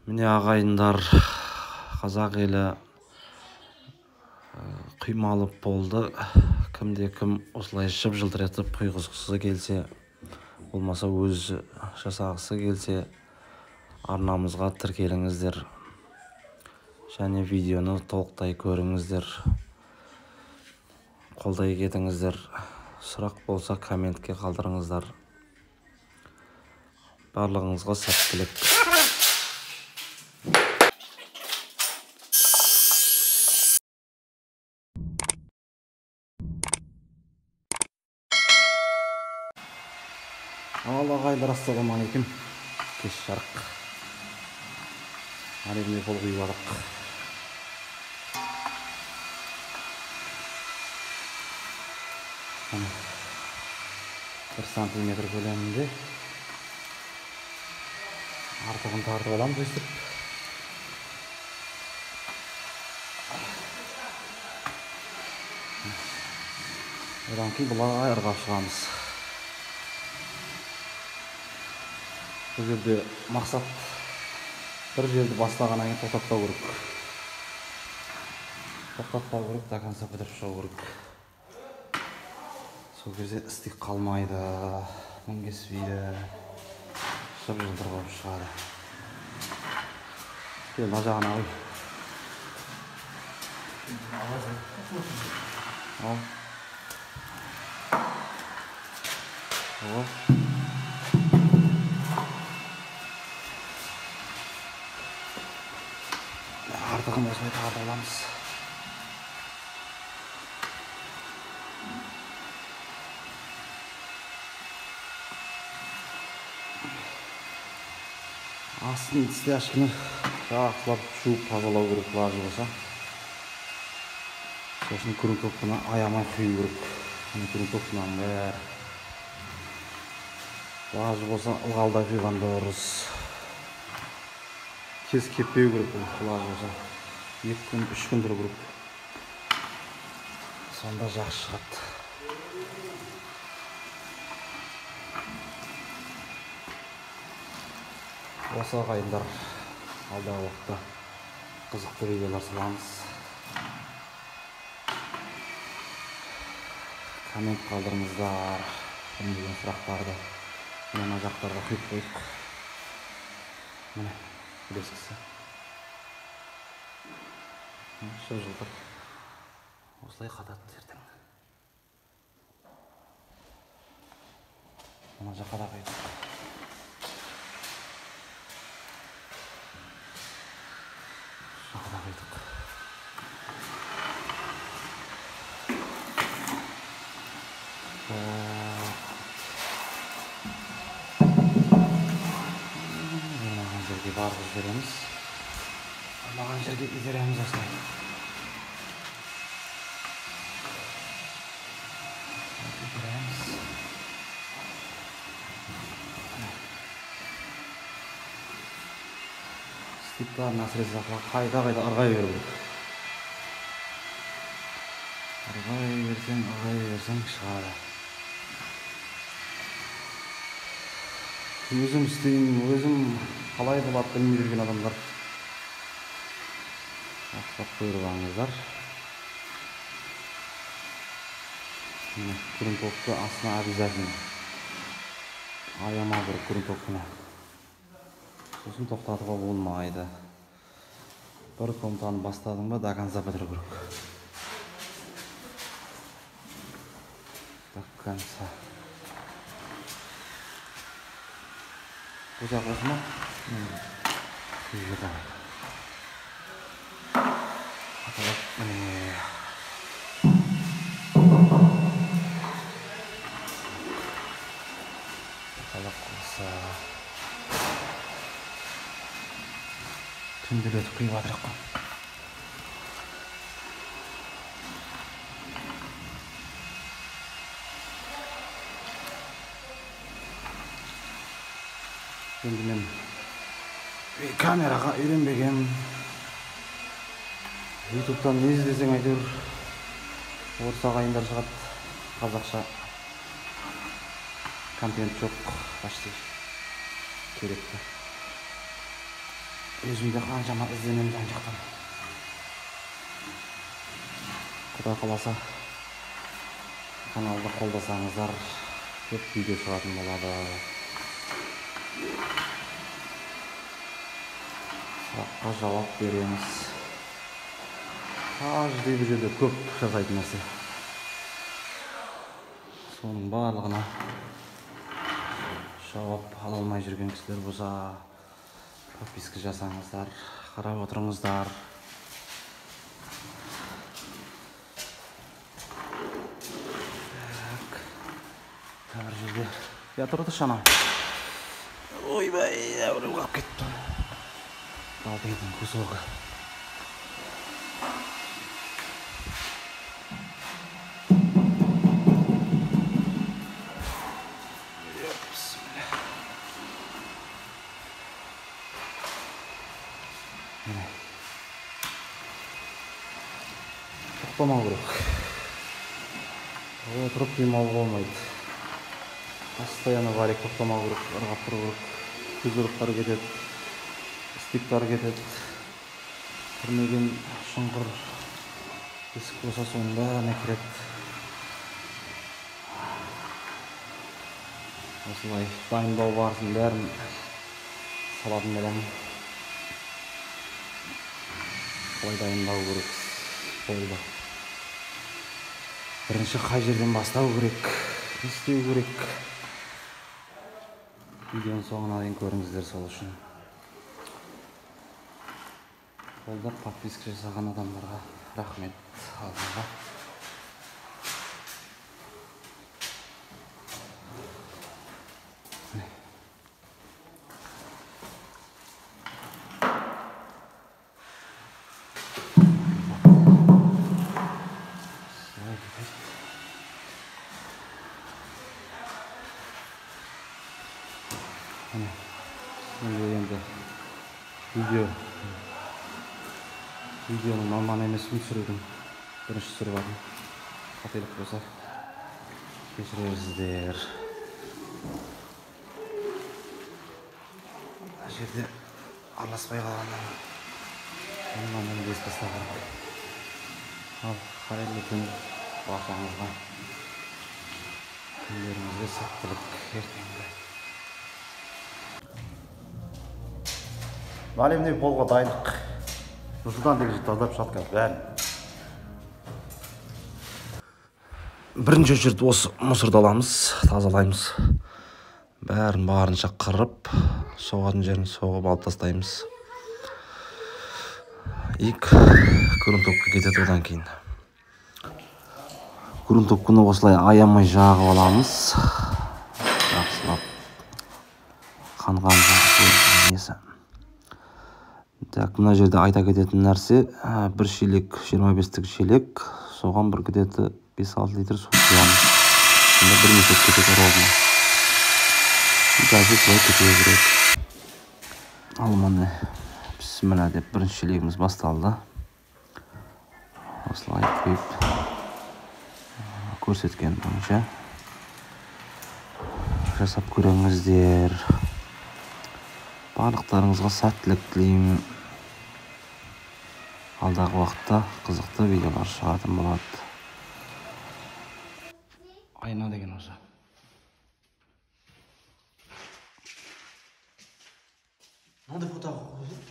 Міне ағайындар, қазақ елі құймалып болды. Кімде кім осылай жып-жылтыр етіп құйғызғысы келсе, болмаса өзі жасағысы келсе, арнамызға тіркеліңіздер және видеоны толықтай көріңіздер, қолдай кетіңіздер. Сұрақ болса комментке қалдырыңыздар. Барлығыңызға сәттілік. Ал ағайындар, ассалаумағалейкум. Кеш жарық. Әрине қол құйып алдық. 1 сантиметр көлемінде артығын тартып аламыз өстіп. Одан кейін былай ырғап шығамыз. Бұл жерде мақсат бір жерді бастағаннан кейін тоқтатпау керек. Тоқтатпау керек, до конца бітіріп шығу керек. Сол кезде істік қалмайды, мінгеспейді, жып-жылтыр болып шығады. Кел, мына жағына қой. Ал. О. Артығын осылай тартып аламыз. Астын стяжканы жақсылап жуып тазалау керек, лажы болса. Сосын грунтовканы аямай құю керек. Міне грунтовканың бәрі. Лажы болса ылғалдай құйған дұрыс. Тез кеппеу керек бұл, лажы болса. 2 күн, 3 күн тұру керек. Сонда жақсы шығады. Осы ағайындар, алдағы уақытта қызықты видеолар саламыз. Коммент қалдырыңыздар, білмеген сұрақтарды. Міне мына жақтарға құйып қойдық. Міне үлескісі. Жып-жылтыр. Осылай қатады ертең. Мына жаққа да құйдық. Жаққа да құйдық. Маған жерге барғыз береміз. Маған жерге итереміз осылай. Итереміз. Стиптарын әсіресе қайта-қайта ырғай беру керек. Ырғай берсең, ырғай берсең шығады. Өзім істеймін, өзім қалай болады білмей жүрген адамдар жақсылап көріп алыңыздар. Міне грунтовка астына обязательно аямау керек грунтовканы. Сосын тоқтатуға болмайды. Бір комнатаны бастадың ба, до конца бітіру керек. До конца. Бұл жақ осы ма? Үйге давай. Аталап, міне. Аталап қылса. Түнделетіп құйып жатырық қой. Енді мен камераға үйренбеген. Ютубтан не іздесең әйтеуір орыс ағайындар шығады, қазақша контент жоқ почти керекті. Өзім де қаншама ізденемін жан жақтан. Құдай қаласа, каналды қолдасаңыздар, көп видео шығатын болады. Сұраққа жауап береміз. Каждый бұл жерде көп жасайтын нәрсе. Соның барлығына жауап ала алмай жүрген кісілер болса, подписка жасаңыздар, қарап отырыңыздар. Так, бір жерде я тұрды шана. Ойбай, біреу қалып кетті. Балдайдың кусогы. Тоқтамау керек. Отырып демалуға болмайды. Постоянно валик тоқтамау керек, ырғап тұру керек. Физруктар кетеді, стиктар кетеді. Кірмеген шұңқыр есік болса, соның бәріне кіреді. Осылай дайындау барысын бәрін салатын боламын. Қалай дайындау керек болды. Бірінші қай жерден бастау керек, не істеу керек. Видеоның соңына дейін көріңіздер сол үшін. Қолдап подписка жасаған адамдарға рахмет алдыға. Енді видеоның маманы емеспін, түсірудің бірінші түсіріп алдым. Қателік болса кешірерсіздер. Мына жерде араласпай қалғаннан маманнан бес тастау керек. Ал қайырлы түн баршаңызға, күндеріңізге сәттілік ертеңгі. Наливной полға дайындық. Нұрсұлтан деген тазалап жатқан бәрін. Бірінші очередь осы мусорды аламыз, тазалаймыз. Бәрін барынша қырып, соғатын жерін соғып алып тастаймыз. Ик грунтовка кетеді одан кейін. Грунтовканы осылай аямай жағып аламыз. Жақсылап қанған несі. Так, мына жерде айта кететін нәрсе, бір шелек, 25-тік шелек, соған бір где-то 5-6 литр су құямыз. Сонда бір мешок кетеді ровно. Дальше солай кете береді. Ал міне, бісміллә деп бірінші шелегіміз басталды. Осылай құйып көрсеткен бойынша жасап көріңіздер. Барлықтарыңызға сәттілік тілеймін. Алдағы уақытта қызықты видеолар шығатын болады. Айна деген осы. Мынандай фото қойып.